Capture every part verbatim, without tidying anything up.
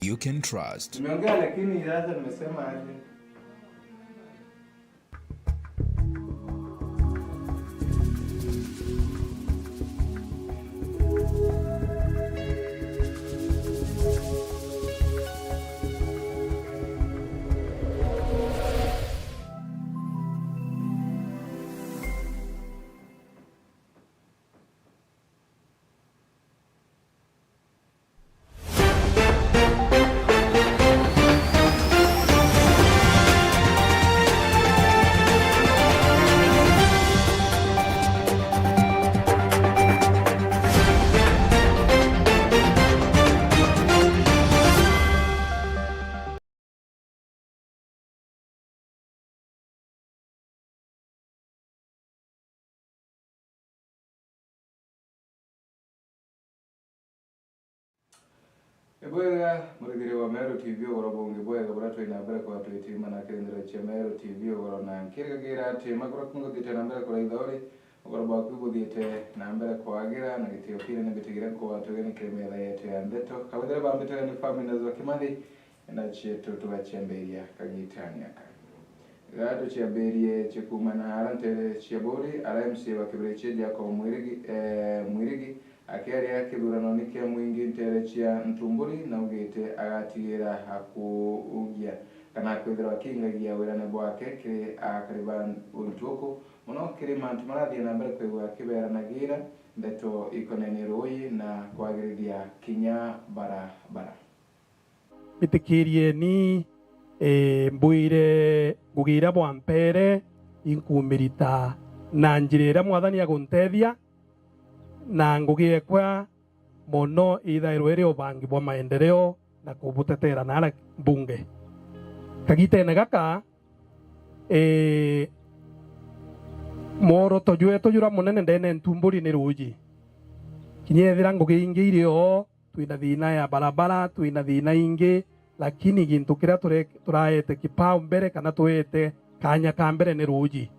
you can trust. Nimeongea, lakini sasa nimesema aje? Ibwega, murigiri wa Meru T V, ugoro bungi bwega buria twi na mbere kwa twitiima na kirindiro cia Meru T V ugoro, na nkirigagira ati makuru aku nguthite na mbere kuraitha uri, ugoro bwaku buthiite na mbere kwagira, na gitio kinene mbitigire nkugwatuge ni kiri metha yetu ya ndeto. Kabithire bambitire ni Family na Kimathi, na cietu tugacemberia kagitani aka. Ga tuciambirie cia kuuma na ara ntere cia Buuri, ara M C A wa Kibirichia Jacob Mwirigi, eh, Mwirigi, akiaria kithuranoni kia mwingi ntere cia Ntumburi, naugite agatigira akuugia kana akwithirwa akingagia wirane bwake kiri akari ba untuku, mono kiri mantu marathie na mbere kwigua kiberanagira ndeto ikonenie ruuji na kwagirithia kinya barabara. Mbitikiirieni, eh, mbwire ngugi iria bwampeere, inkumirita na njira iria Mwathani aguntethia, na ngugi ekwa mono ithairwe iri ubangi bwa maendeleo na kubutetera naara mbunge. Kagitene gaka, eh, mworoto jwetu juria munene ndene Ntumburi ni ruuji. Kinya ethira ngugi ingi iri oo, twina thiina ya barabara, twina thiina ingi, lakini gintu kiria ture-, turaete kipaumbere kana tuete kaanya ka mbere ni ruuji.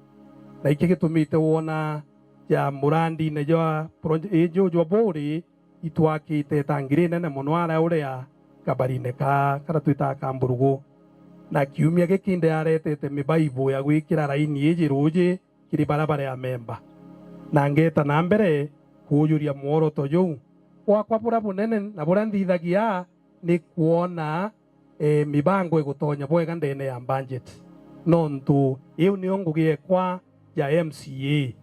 Na iki gitumite wona ja murandine jwa proje-, iju jwa Buuri itwakite tangi rinene mono aria uria kabarine ka, karia twitaga Kamburugu. Na kiumia giki ndiaretete mibaibu ya gwikira raini iji ruuji kiri baria bari amemba. Na ngeeta na mbere kuujuria mworoto juu. Bwakwa buria bunene na buria nthithagia ni kwona, eh, mibango igutonya bwega ndene ya budget. Nontu iu niyo ngugi ekwa ya M C A.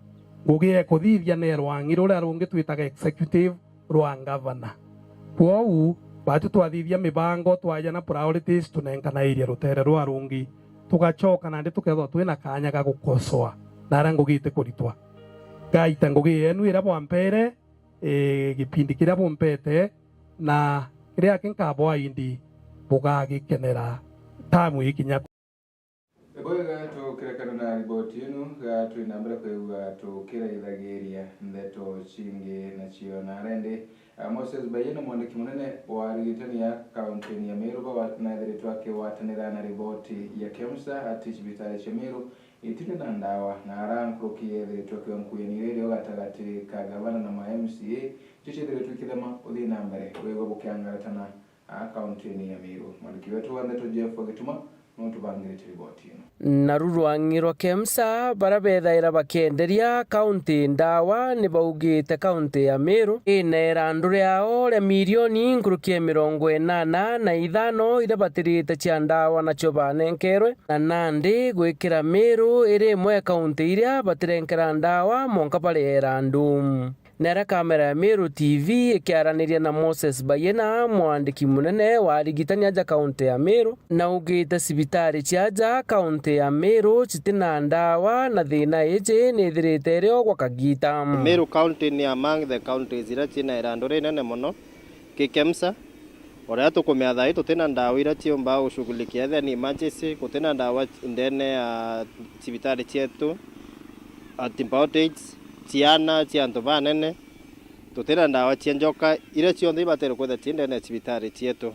Ngugi ya kuthithia ni rwang'i ruria rungi twitaga executive rwa ngavana. Kwou, baatu twathithia mibango, twaja na priorities, tunenkanairia rutere rwa rungi, tugacoka nandi tukethwa twina kaanya ga gukosoa na aria ngugi itikuritwa. Ngaita ngugi yeenu iria bwampeere, ii, gipindi kiria bumpete, na kiria aki nkabwa indi bugagikenera tamu ikinya. Ibwega, tukirekana na riboti inu, ga twi na mbere kwigua tukiraithagiria ndeto cingi nacio na rendi. Ah, Moses Bayena, mwandiki munene wa arigitani a kaunti ya Meru, bawa-, naethiritwe akigwatanira na riboti ya KEMSA ati cibitari cia Meru itiri na ndawa, na ara nkuruki yethiritwe akiuga nkuyaniro irio gatagati ka gavana na ma M C A, icio ciethiritwe ikithema uthii na mbere, wigwe bukiangaratana a kaunti-ini ya Meru. Mwandiki wetu wa ndeto Jeff Gituma nutubangirite riboti ino. Naru rwang'i rwa KEMSA, baria bethaira bakienderia kaunti ndawa, ni baugite kaunti ya Meru ina irandu riao ria milioni nkuruki ya mirongo inana na ithano iria batirite cia ndawa nacio banenkerwe, na nandi gwikira Meru iri imwe ya kaunti iria batirenkera ndawa monka bari irandu. Nere kamera ya Meru T V ikiaraniria na Moses Bayena, mwandiki munene wa arigitani aja kaunti ya Meru, naugite cibitari cia aja kaunti ya Meru citina ndawa na thina iji nithirite irio gwa kagita. Meru County ni among the counties iria ciina irandu rinene mono ki KEMSA. O riria tukumea thaa ii, tutina ndawa iria ciumba gushughulikia, ethia ni emergency, gutina ndawa ndene ya cibitari cietu, antibiotics, ciana cia antu banene, tutina ndawa cia njoka, iria cionthe ibatere kwithia ci ndene ya cibitari cietu.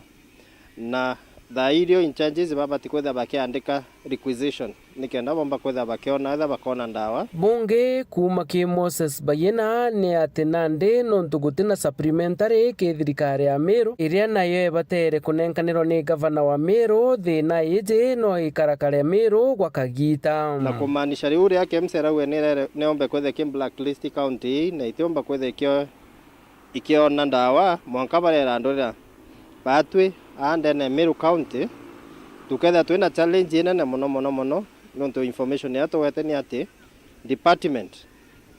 Na Thaa irio in charges babati kwithira bakiandika requisition nikenda bomba kwithira bakiona etha bakona ndawa. Bungi kuuma ki Moses Bayena ni ati nandi nontu gutina supplementary ki thirikari ya Meru iria nayo ibatere kunenkanirwa ni gavana wa Meru, thina iji no ikarakare Meru gwa kagiita. Na kumaanisha riu uria K M C irauga nirere-, niombe kwithira ki blacklist county ii na itiomba kwithira ikio-, ikiona ndawa mwanka barerandurira. Batwi aa ndene Meru County tukethira twina challenge inene mono mono mono, nontu information iria tugwete ni ati department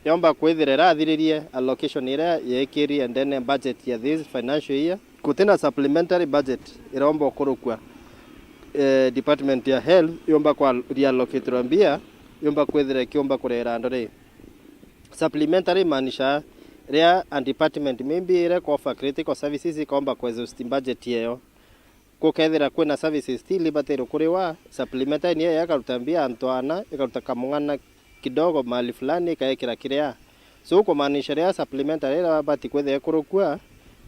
yomba kwithira irathiririe allocation iria yeekirie ndene budget ya this financial year. Gutina supplementary budget iromba ukurukua, eh, department ya health yomba kwa reallocatirwa mbia yomba kwithira ikiumba kurera andu ri. Supplementary imaanisha ria a department maybe ire ku offer critical services ikaomba ku exhaust budget yeyo. Gukethira kwina services still ibatirwe kuriwa, supplementary niyo yakaruta mbia antu ana, ikaruta kamung'ana kidogo mahali fulani, ikaekira kiria. So, kumaanisha ria supplementary iria bati kwithira ikurukua,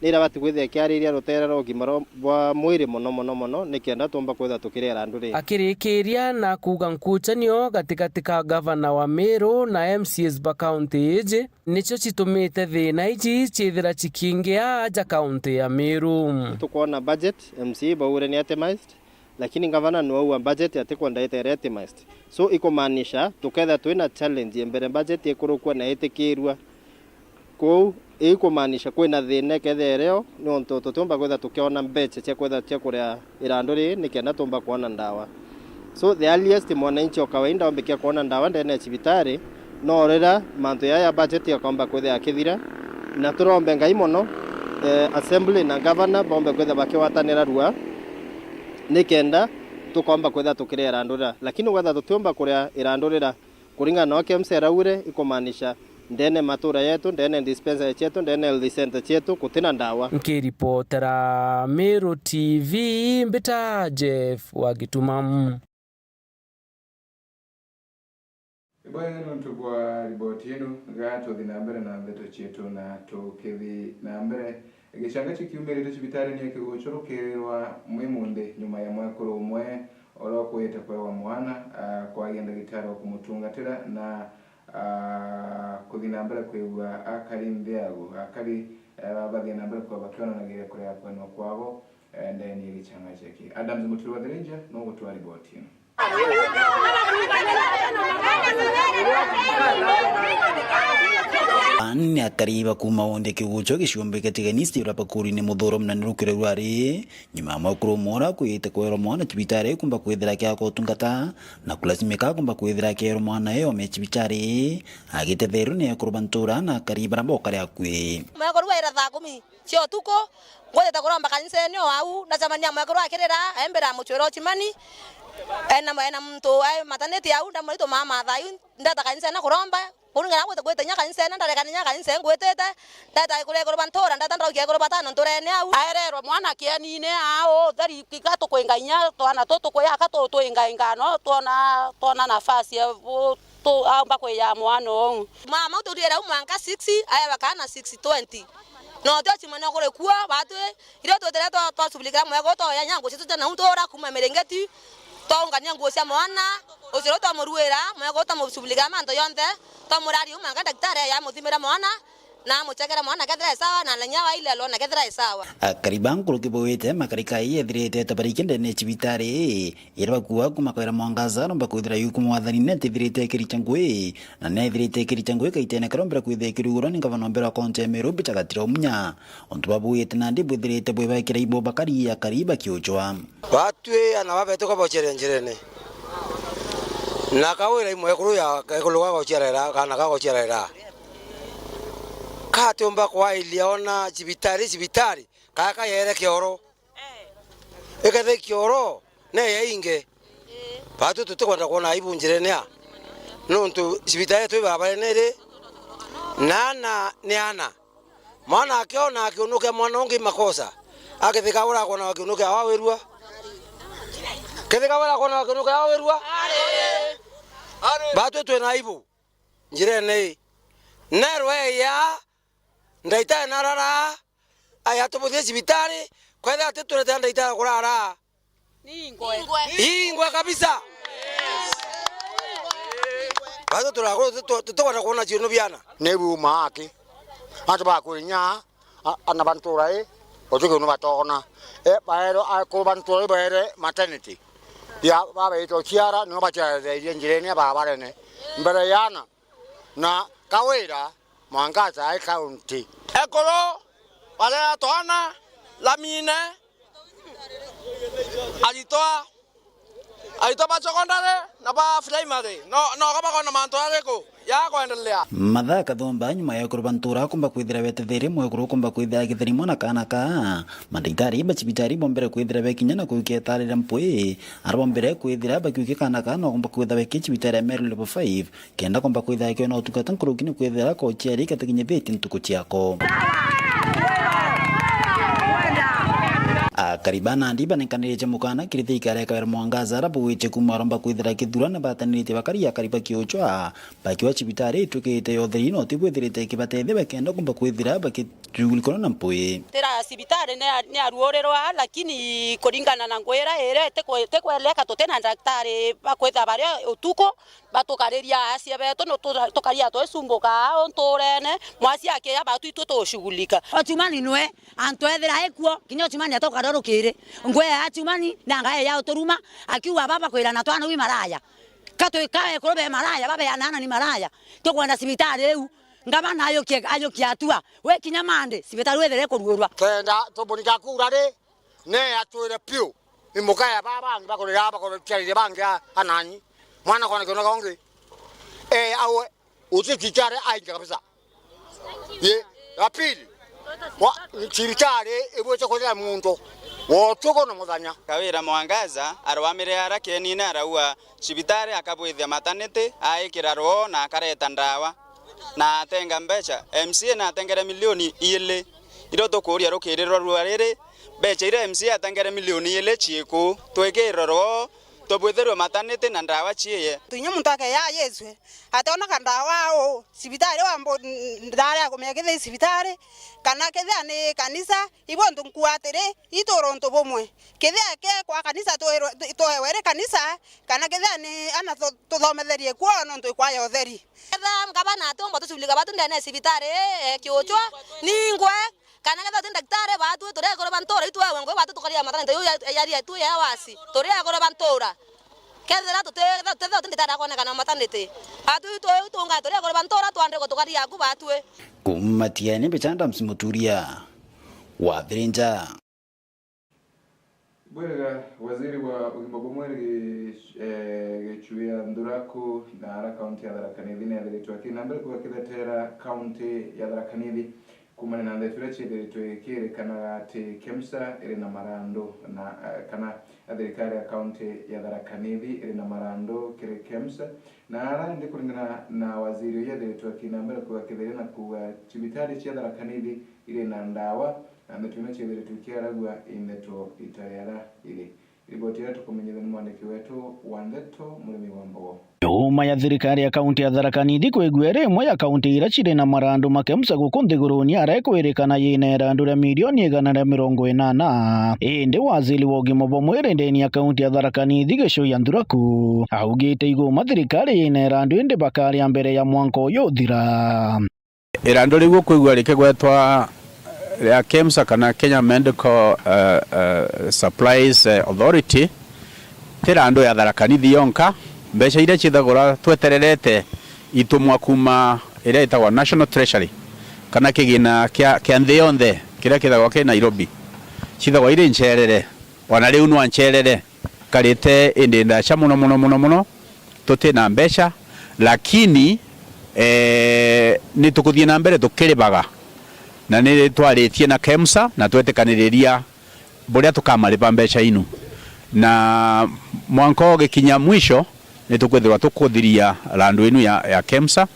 ni iria bati kwithira ikiariria rutere rwa ugima rwa, bwa mwiri mono, mono, mono, nikenda tumba kwithira tukiriera andu ri. Akirikiria na kuuga nkuchanio gatigati ka gavana wa Meru na M C As ba kaunti iji, nicio citumite thina iji ciithira cikiingia aja kaunti ya Meru. Tukwona budget, M C A baure ni itemized, lakini gavana niwe aua budget atikwenda itere itemized. So, ikumaanisha tukethira twina challenge ya mbere budget ikurukua na itikirua. Kwou, ikumaanisha kwina thina ikethira irio, niuntu tutiumba kwithira tukiona mbecha cia kwithira cia kuria irandu riri nikenda tumba kwona ndawa. So, the earliest mwananchi o kawaida ombikia kwona ndawa ndene ya cibitari, no riria mantu jaya ya budget yakomba kwithira yakithira, na turombe Ngai mono, eh, assembly na governor bombe kwithira bakigwatanira rua, nikenda tukomba kwithira tukiria irandu rira. Lakini gwethira tutiumba kuria irandu rira, kuringana na uria K M C iraugire, ikumaanisha ndene matura yetu, ndene dispensary cietu, ndene health center cietu, gutina ndawa. Nkiripotera Meru T V, mbita Jeff wa Gituma. Ibwega nontu bwa riboti ino, ga tuthi na mbere na ndeto cietu, na tukithi na mbere, gichanga kiu kiumirite cibitarine ya Kiguchu rukirirwa mwi munthi nyuma ya mwekuru umwe uria ukuite kwewa mwana, ah, kwagia ndagitari wa kumutungatira na, ah, kuthi na mbere kwigua akari nthiagu. Akari, eh, bathie na mbere kwigua bakionanagiria kuria kwenwa kwabo, eh, ndene ya gichanga giki. Adams Muturi wa Thirinja no gutwara riboti ino. Ni akari ba kuuma unthi Kiguchu giciumbi kia Tigania East uria bakurine muthuro munene rukiri rwari nyuma ya mwekuru umwe uria akwite kwerwa mwana cibitari kumba kwithira akiaga utungata na kulazimika kumba kwithira akierwa mwana e ome cibitari agitetherwa ni ekuru ba ntura na akari baria bokari akui. Mwekuru waira thaa kumi cia utuku, ngwitite kuromba kanisene o au, ndacemania na mwekuru akirira, aimbira mucwira o Chimani, ena, ena muntu ai mataniti au, ndamwira ituma mathaa iu, ndeta kanisene kuromba, kuringana na gwite, gwite inya kanisene, ndareka inya kanisene ngwitite, ndeta kuri ekuru ba ntura, ndeta ndaraukia ekuru batano nturene au. Aererwe mwana kienine aa, utheri kika tukwinga inya twana tu tukwiyaka tu twingainga no twona, twona nafasi ya bu-, tu, aumba kwiya mwana uu. Mama uturire au mwanka six, aewa kana six twenty. No tio chimanya kuri kuo, batwi, irio twitire twa, twacubulikira mwego, twoya nya nguo cietu cia nau ntura kuuma miringeti, twaungania nguo cia mwana, ucio riu twamuruira, mwego twamucubulikira mantu jonthe, twamuraria u mwanka ndagitari amuthimira mwana, na amuchekere mwana kethira e sawa, na na inya wa ile alona kethira e sawa. Akari ba nkuruki bauite makarika ii ethirite ta bariki ndene ya cibitari ii, iria bakua kuma kwira mwangaza aromba kwithira yu kumwathani netithirite ikiricha ngui, na netithirite ikiricha ngui kaitene karombera kwithira ikirugurwa ni ngavana mbere wa kaunti ya Meru Peter Gatira Omunya. Untu babuite nandi bwithirite bwibakira ibo bakari akari bakiuchwa. Batwi ana babetu kabochere njirene. Na kawira imwekuru ya kekulu gagochiarera, kana gagochiarera. Katiumba kwailia ona cibitari, cibitari, kaya kayere kioro. Ikethira kioro, ne yainge. Batwi tutikwenda kwona aibu njirene a. Nontu cibitari twi barabarene ri, na ana ni ana. Mwana akiona akiunukia mwana ungi makosa. Akithika ura kwona akiunukia awawirua. Kithika ura kwona akiunukia awawirua. Batwi twina aibu njirene ii. Nerwe ya ndaitari narara, aya tubuthie cibitari, kwethira ati turetea ndaitari kurara. Ingwe kabisa. Bado turakuru tutokwenda kuona ciuno biana. Ni buma aki. Antu bakurinya, a-, ana bantura i, utuki unu batona. E, baero, akuru bantura i baere maternity. Ya, babaite uciara, nio baciarereirie njirene ya barabarene. Mbere yana, na Kawira, Mwangaza ai county. Ekuru, baria twana, lamine, aritwa, aritwa ba secondary na ba primary, no, no bakona mantu jariku ja kwendelea? Mathaa kathomba nyuma ya ekuru ba ntura kumba kwithira betethirie mwekuru kumba kwithira agithirimwa na kaana kaa, mandagitari ba cibitari bombere kwithira bekinya na kuikia itarire mpwi, ara bombere kwithira bakiukia kaana kaa no kumba kwithira beki cibitari ya Meru level five. Kenda komba kwithira akiona utungata nkuruki ni kwithira ko ciari ikatakinyithitie ntuku ciako. Akari ba Nandi banenkaniritie mukana kiri thirikari ya Kawira Mwangaza, ara bugwite kuma aromba kwithira kithurana bataniritie bakari akari ba kiuchwa, bakiwa cibitari itwikite ya utheri no tibwithirite ikibatethia bakenda komba kwithira bakicugurikana na mpwi. Tira cibitari ni aruurirwa, lakini kuringana na ngwira iri tikwe-, tikweleka, tutina ndaktari bakwitha baria utuku, batukariria acia betu, no tu-, tukaria twisumbuka aa nturene, mwacia akiya batu itwe tugucugulika. Ochumani nwe, antu ethira ikuo, kinya Ochumani atoka rorukiri. Ngwe ya Achumani, na ngae ya uturuma, akiuga baba kwirana twana wi maraya. Katwi kae kurube maraya, babe anana ni maraya. Tukwenda cibitari iu, ngavana ayukie, ayukie atua. We kinya mande, cibitari wethire kuruurwa. Kenda tubuni gakura ri, ne atwire piu. Ni mukaya ba bangi bakurira bakurira bangi a-, anani. Mwana kona kiona kongi. Eh, awe, uti cibitari aingi kabisa. Ye, ya pili. Wa, cibitari ibwite kuthira muntu. Wotuko na muthanya. Kawira Mwangaza arwamire ara kenine araua cibitari akabwithia mataniti aikira rwoo na akareta ndawa. Na atenga mbeca, M C A na atengere milioni iili. Irio tukuuria rukirirwa rua riri, mbeca iria M C A atengere milioni iili ciiku? Twikirwe rwoo, tubwithirwe mataniti na ndawa ciiye. Twinya muntu akeya yeswe, ateona kandawa au, cibitari wambo, ndari akumenya kethia i cibitari, kana kethia ni kanisa, ibo ntu nkua atiri, ituro untu bumwe. Kethia ke kwa kanisa twirwe-, tw-, twewe ri kanisa, kana kethia ni ana tu-, tuthometherie kuo nontu ikwaya utheri. Ketha ngavana atiumba tucugulika batu ndene ya cibitari ii ya Kiuchwa, ningwe, kana ketha ti ndaktari batu turi ekuru ba ntura itwewe ngwe batu tukaria matanite yu ya, ya, ya tu ya wasi, turi ekuru ba ntura. Kethira tuti, kethira tuti nditari akonekana matanite, batu itwe tunga turi ekuru ba ntura twandikwa tukaria aku batwi. Kuma Tieni, Mbicha Adams Muturia, Wathirinja. Bwega, waziri wa ugima bwa mwiri gi-, eh, Gichwea Nthuraku na ara kaunti ya Tharaka Nithi ni athiritwe akina mbere kuga kithetera kaunti ya Tharaka Nithi kumania na ndeto iria ciithiritwe ikiirikanaga ati KEMSA iri na marandu na, eh, kana thirikari ya kaunti ya Tharaka Nithi iri na marandu kiri KEMSA. Na ara indi kuringana na waziri uyu athiritwe akina mbere kuga kithiria na kuga cibitari cia Tharaka Nithi iri na ndawa, na ndeto ino ciithiritwe ikiaragua i ndeto itari ara iri. Riboti iria tukumenyithua ni mwandiki wetu wa ndeto, Murimi wa Mbogo. Nyuma ya thirikari ya kaunti ya Tharaka Nithi kwigua iri imwe ya kaunti iria ciri na marandu ma KEMSA guku nthiguruni ara ikwirikana yina irandu ria milioni igana ria mirongo inana. Indi waziri wa ugima bwa mwiri ndeni ya kaunti ya Tharaka Nithi Gichwea Nthuraku augite iguma thirikari yina irandu indi bakaria mbere ya mwanka uyu uthira. Irandu riu ukwigua rikigwetwa ria KEMSA kana Kenya Medical, eh, eh, Supplies, eh, Authority, ti irandu ya Tharaka Nithi yonka. Mbeca iria cithagura twetererete itumwa kuma iria itagwa National Treasury, kana kigina kia, kia nthi yonthe kiria kithagwa ki Nairobi, cithagwa iri ncherere, ona riu nwa ncherere. Karite indi ndacha mono, mono, mono, mono, tuti na mbeca, lakini, eh, ni tukuthii na mbere tukiribaga, na ni twaritie na KEMSA na twetikaniriria buria tukamariba mbeca inu, na mwanka ugikinya mwisho ni tukwithirwa tukuthiria randu inu ya, ya KEMSA.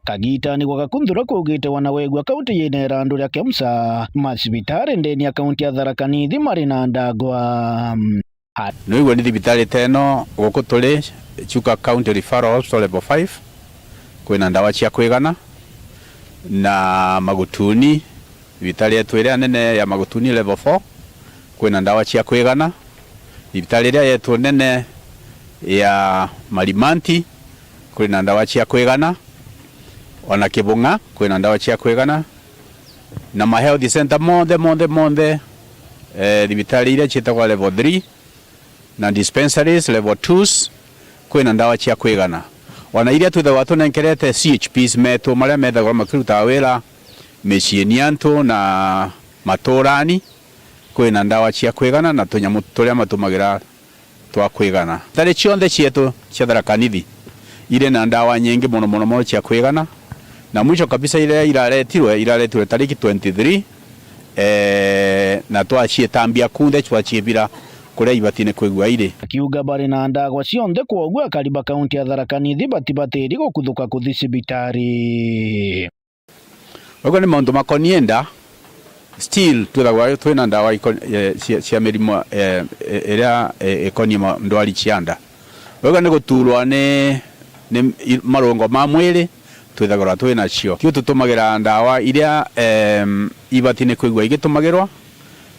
Kagitani gwa gakunthura kuugite wana wegua kaunti yina irandu ria KEMSA, macibitari ndeni ya kaunti ya Tharaka Nithi mari na ndagwa. Nwigua ni thibitari teno guku turi, Chuka County Referral Hospital Level five, kwina ndawa cia kwigana, na Magutuni, thibitari yetu iria nene ya Magutuni Level four, kwina ndawa cia kwigana, Thibitari iria yetu nene ya Marimanti, kuri na ndawa cia kwigana, ona Kibung'a, kuri na ndawa cia kwigana, na ma health center monthe, monthe, monthe, eh, thibitari iria ciitagwa level three, na dispensaries, level twos, kuri na ndawa cia kwigana. Ona iria twithagwa tunenkerete C H Ps metu, maria methagwa makirutaga wira miciini ya antu na maturani, kuri na ndawa cia kwigana na tunyamu turia matumagira twa kwigana. Thibitari cionthe cietu cia Tharaka Nithi iri na ndawa nyingi mono, mono, mono cia kwigana, na mwisho kabisa iria iraretirwe, iraretirwe tariki twenty-three, eh, na twaciitambia kunthe, twaciibira kuria ibati ni kwigua iri. Akiuga bari na ndagwa cionthe, kwoguo akari ba kaunti ya Tharaka Nithi batibatiri gukuthuka kuthi cibitari. Uguo ni mauntu makonienda, still twithagwa twina ndawa iko-, eh, cia, cia mirimo, eh, eh, iria, eh, ikonie ma-, ndwari cia nda. Uguo ni guturwa ni, ni i-, marungo ma mwiri, twithagirwa twi nacio. Tio tutumagira ndawa iria, em, ibati ni kwigua igitumagirwa.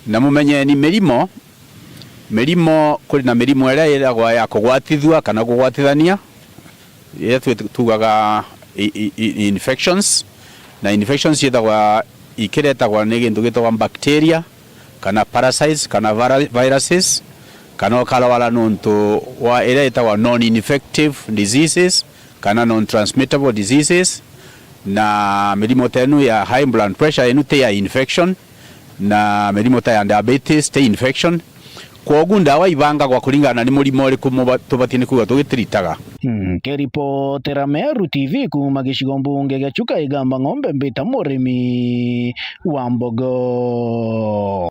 Na mumenyeni mirimo, mirimo, kuri na mirimo iria iragwa ya kugwatithua kana kugwatithania, iria twi-, tugaga i-, i-, i-, infections, na infections ciithagwa ikiretagwa ni gintu gitagwa bacteria, kana parasites, kana vira-, viruses, kana ukarwara nontu wa iria itagwa non-infective diseases, kana non-transmittable diseases, na mirimo ta inu ya high blood pressure, inu ti ya infection, na mirimo ta ya diabetes, ti infection. Kwogu ndawa ibangagwa kuringana ni murimo uriku muba-, tubatie ni kwigua tugitiritaga. Nkiripotera Meru T V kuuma gicigo mbunge gia Chuka Igamba Ng'ombe, mbita murimi wa mbogo.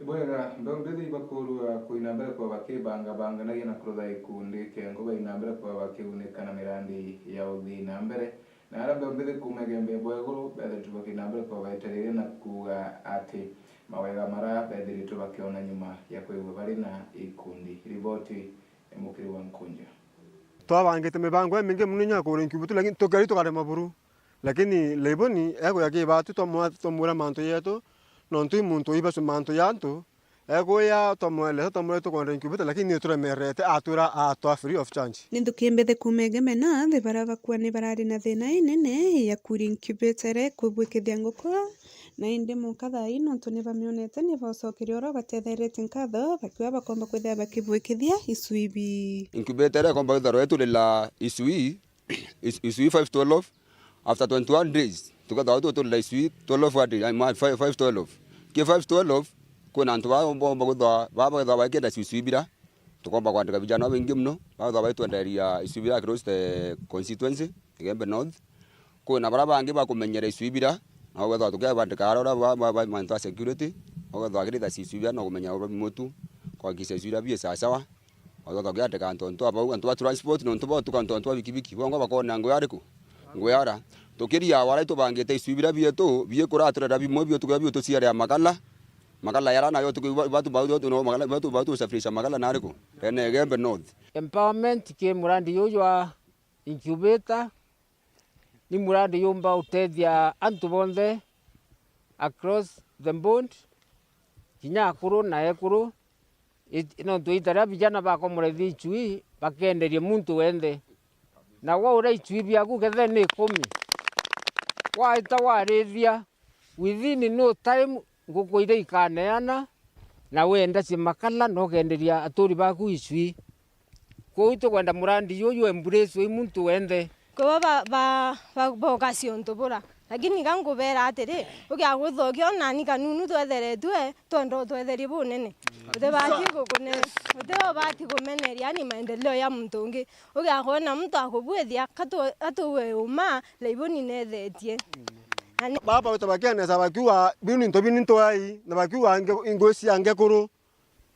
Ibwega, mbeu mbithi ibakurua kuina mbere kwa bakibangabanganagia na kurutha ikundi kengo baina mbere kwa bakiunika na mirandi ya uthii na mbere. Na aria mbeu mbithi kuuma Igembe bwa iguru bethiritwe bakina mbere kwa baitariria na kuuga ati mawega mara bethiritwe bakiona nyuma ya kwigua bari na ikundi. Riboti ya Mukiri wa Nkunja. Twabangite mibango imingi mono inya kuura incubator, lakini tukeri tukarema buru. Lakini Laiboni ekwija kibatu twamwa-, twamwira mantu yetu, nontu i muntu uibacu mantu ya antu, ekwija twamweleza, twamwira tukwenda incubator, lakini ni turemerete, atwira atwa free of charge. Ni nthuki mbithi kuuma Igembe na nthi bara bakua ni barari na thina inene ya kuura incubator iria ikubwikithia nguku, na indi muka thaa ii nontu ni bamionete ni bacokeria uria ubatetherete nkatho, bakiuga bakomba kwithira bakibwikithia icui ibi. Incubator iria ikomba kwithirwa iturira icui, is-, icui five twelve, after twenty-one days, tukethagwa tuturira icui twelve a day, ai, ma-, five, five twelve. Ki five twelve, kwina antu baa bomba kwithirwa, baa bakethagwa bakienda icui bira, tukomba kwandika vijana babaingi mono, bakethagwa baitwenderia icui bira across the constituency, Igembe North. Kwina baria bangi bakumenyera icui bira, nabo bakethagwa tukiabandika aria uria ba, ba, ba, mantu a security, bakethagwa bakiritha icui bira na kumenya uria bimutu, kuhakikisha icui bira bii sawasawa. Batwathogia andika antu, antu abau, antu ba transport, nontu botuka, antu, antu ba bikibiki, bongwa bakona nguya ariku? Nguya ara. Tukiria wara itubangite icui bira bietu, biikuraturira bimwe biotukia biotuciaria makala. Makala yara nayo tuki-, batu, batu, batu, no makala, batu, batu usafirisha makala na ariku? Ene Igembe North. Empowerment ki murandi juju jwa incubator. Ni murandi jumba utethia antu bonthe across the board, kinya akuru na ekuru, it-, nontu ita riria vijana bakomorethia icui, bakenderia muntu wenthe. Na gwa uria icui biaku kethe ni ikumi, waita warithia, within no time, nguku iria ikaneana, na wenda cia makala, na ukenderia aturi baku icui. Kwou itukwenda murandi juju embrace i muntu wenthe. Kwou ba, ba, ba, bokacia untu bura. Lakini iga ngubeera atiri, ugiagwithwa ukiona ni kanunu twetheretue, twenda utwetherie bunene. Utibati gukune-, uti ubati kumeneria ni maendeleo ya muntu ungi. Ugiakwona muntu akubwithia, katu-, atuwe uma, Laiboni nethetie. Na ni- Baba witwa bakianesa bakiuga, "Biu ni into bini ntwai," na bakiuga, "Nge-, ingwiciria ngekuru,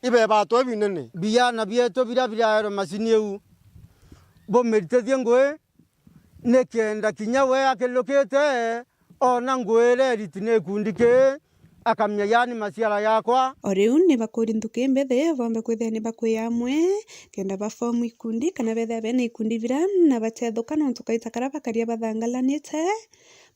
ibebatwe binene." Biana bietu biria biraerwe macini iu, bumiritithie ngui, nikenda kinya we akilukite, ona ngui iria iriti ni ikundi ki, akamenya, yaani maciara yakwa. O riu ni bakuri nthuki mbithi bombe kwithira ni bakwi amwe, kenda ba form ikundi, kana bethira bena ikundi bira na batethuka, nontu kaita karia bakaria bathangalanite,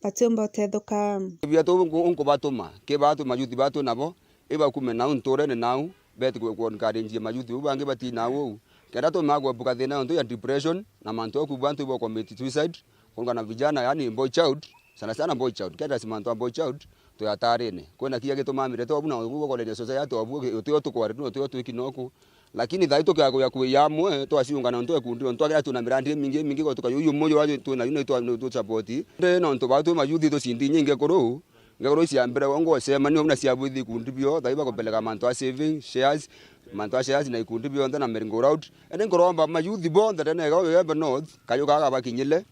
batiumba utethuka. Bia tu unku-, unkubatuma, ki batu mayuthi batu nabo, ibakume nau nturene nau, Beti ku, ku encourage mayouth bau bangi batina uu. Kenda tumaa kuepuka thina yontu ya depression na mantu ya kubua antu ibo commit suicide, kuungana na vijana, yani boy child, sana sana boy child. Kenda si mantu ya boy child, twi atarine. Kwina kinya gitumaa mirete obu na obu ukoreria society obu, utio tukwarira, utio twiki noku. Lakini thai tukiakuya kuya amwe, twaciungana ntu ekundi, ntu agira twina mirandi imingi, imingi, gotuka yuyu moyo wa twina yu ni twa, ni tu support. Ndi nontu bau twi mayouth tucindi inyingi kuru, ngegoro iciambire ngo cemania na cia bwithi ikundi bio, thai bakupeleka mantu a saving, shares, mantu a shares na ikundi bionthe na merry-go-round. Indi nkuromba mayouth bonthe ndene ya Embu North, kayu kaka bakinyile,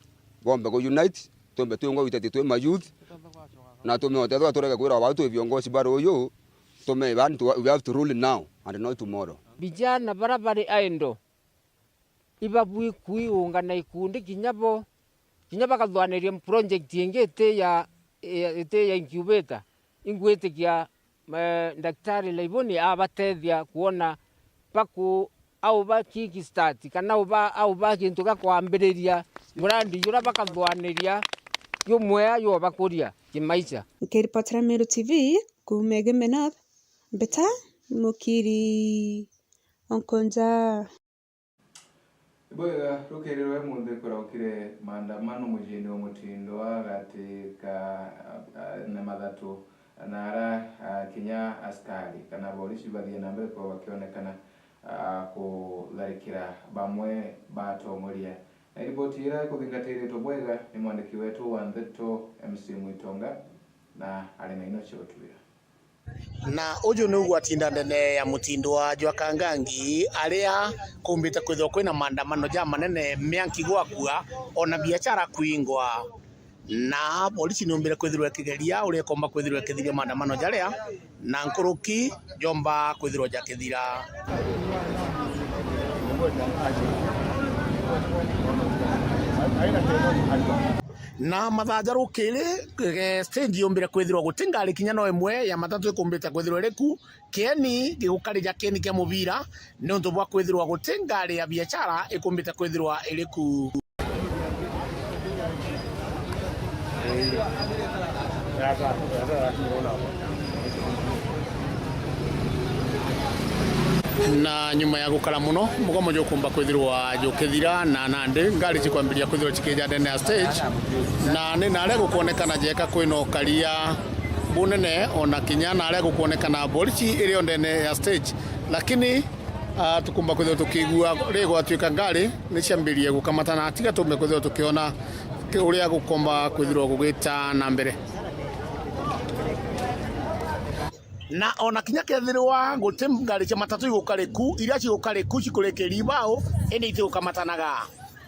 bombe ku unite, tumbe twingwa witeti twi mayouth, na tumeotethwa turege kwirwa bau twi viongozi ba ruyu, tume, yani, we have to rule now and not tomorrow. Vijana bara bari idle, ibabui kwiungana ikundi kinya bo, kinya bakathwaniria project ingi iti ya, iti ya incubator. Ingwitikia, eh, Daktari Laiboni abatethia kuona baku, au ba kick start, kana au ba, au ba kintu gia kwambiriria murandi jura bakathwaniria jumwea jwa bakuria kimaisha. Nkiripotera Meru T V kuuma Igembe North, Mbita Mukiri Onkonja. Ibwega, rukiri rwa imunthi kuraukire maandamano muciini wa Mutindwa gati ka, a, a, na mathatu na ara, a, kinya askari kana borisi bathii na mbere kwithirwa bakionekana, a, kutharikira bamwe batongoria. Na riboti iria ikuthingatiritwe bwega ni mwandiki wetu wa ndeto M C Mwitonga, na ari na ino cia gutuira. Na uju niu gwatinda ndene ya Mutindwa jwa Kangangi, aria kumbite kwithirwa kwina maandamano jamanene mianki gwakua, ona biashara kwingwa. Na polisi niumbire kwithirwa ikigeria uria ikomba kwithirwa ikithiria maandamano jaria, na nkuruki jomba kwithirwa jakithira. Na mathaa ja rukiri, eh, stage yumbire kwithirwa guti ngari kinya no imwe ya matatu ikumbite kwithirwa iri ku. Kieni gigukarija kieni kia mubira niuntu bwa kwithirwa guti ngari ya biashara ikumbite kwithirwa iri ku. Na nyuma ya gukara muno, mugomo jukumba kwithirwa jukithira, na nandi ngari cikwambiria kwithirwa cikija ndene ya stage, na ni naria gukwonekana jeka kwina ukaria bunene, ona kinya naria gukwonekana borisi iri o ndene ya stage, lakini, ah, tukumba kwithirwa tukigua ri gwatuika ngari ni ciambirie gukamatana, tiga tumbe kwithirwa tukiona ki-, uria gukomba kwithirwa gugita na mbere. Na ona kinya kethirwa guti ngari cia matatu igukari ku, iria cigukari ku cikurikiri ibao, indi itigukamatanaga.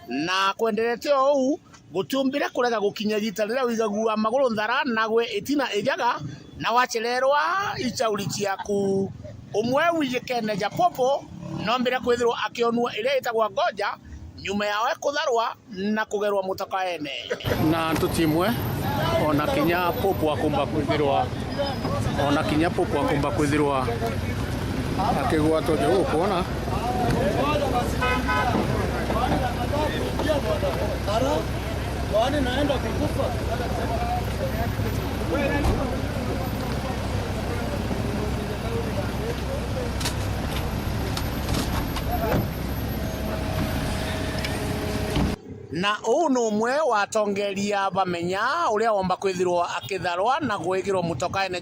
Na kwenderete o uu, gutiumbire kurega gukinya igita riria wigagua maguru nthara, nagwe itina ijaga, na wacererwa ichauri ciaku. Umwe wijikene ja popo, nombire kwithirwa akionua iria itagwa ngoja, nyuma yawe kutharwa na kugerwa mutokaene. Na ntuti imwe, ona kinya popo akumba kwithirwa, ona kinya popo akumba kwithirwa akigwatwa ja gukwona. Na uu ni umwe wa atongeria bamenya uria womba kwithirwa akitharwa na gwikirwa mutokaene.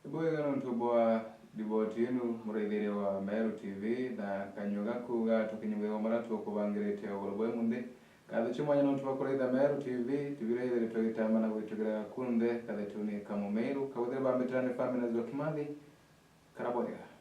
Ibwega nontu bwa riboti yenu, muraithiria wa Meru T V, na kanyua gaku gatukinyukia maria tukubangirite ugoro bwa imunthi. Ngatho cia mwanya nontu bwa kuraitha Meru T V, tubiraithiritwe gitamba na gwitugira gakunthe kathetuni ka Mumeru, kabwithire bambitira ni Family Nzua Kimathi, kara bwega.